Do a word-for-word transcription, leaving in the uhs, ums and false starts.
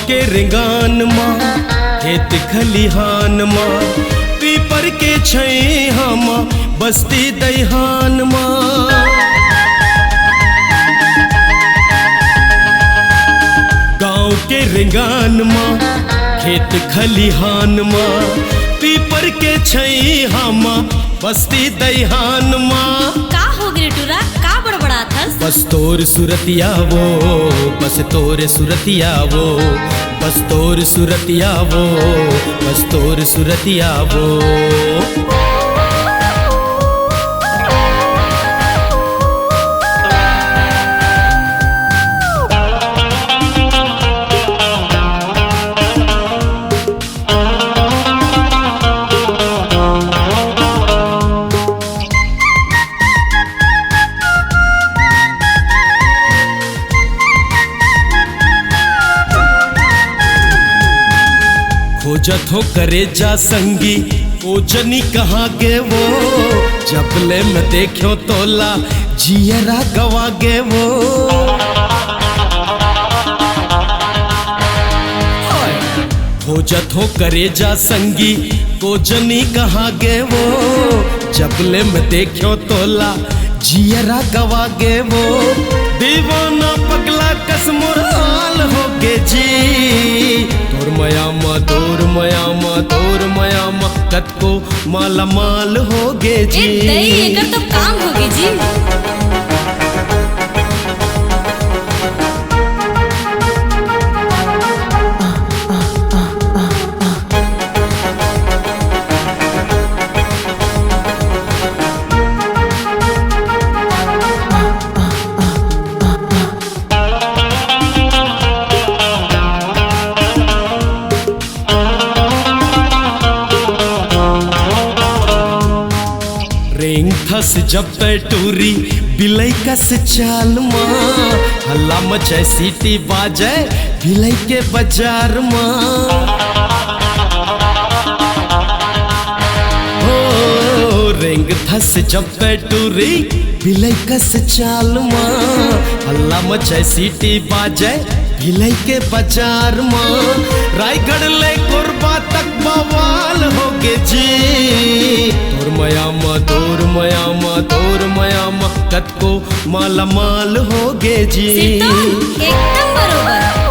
के रेंगान मा, खेत खलिहान मा, पीपर के छैहा मा, बस्ती दइहान मा। गाँव के रेंगान मा, खेत खलिहान मा, पीपर के छैहा मा, बस्ती दइहान मा। का हो गे रे टूरा, का बड़बड़ाथस? बस तोर सुरतिया वो, बस तोर सुरतिया वो, बस तोर सुरतिया वो, बस तोर सुरतिया वो। खोजत हो करेजा संगी, ओ जनी कहाँ गे वो? जब ले मैं देख्यो तोला, जियरा गवा गे वो। हाय। खोजत हो करेजा संगी, को जनी कहाँ गे वो? जब ले मैं देख्यो तोला, जियरा गवा गे वो। दीवाना पगला कस मोर हाल हो गे जी। तोर मया मा, तोर मया मा, तोर मया मा, कतको माला माल हो गे ए जी। दई, एकर तो काम हो गे जी। रेंगथस जब तै टूरी बिलई कस चाल मा, हल्ला मचै सीटी बाजै बिलई के बाजार मा। हो, रेंगथस जब तै टूरी बिलई कस चाल मा, हल्ला मचै सीटी बाजै भिलई के बाजार मा। रायगढ़ ले कोरबा तक बवाल हो गे जी। तोर मया मा, तोर मया मा, तोर मया मा, कतको माला माल हो गे जी। सिद्धू, एकदम बरोबर।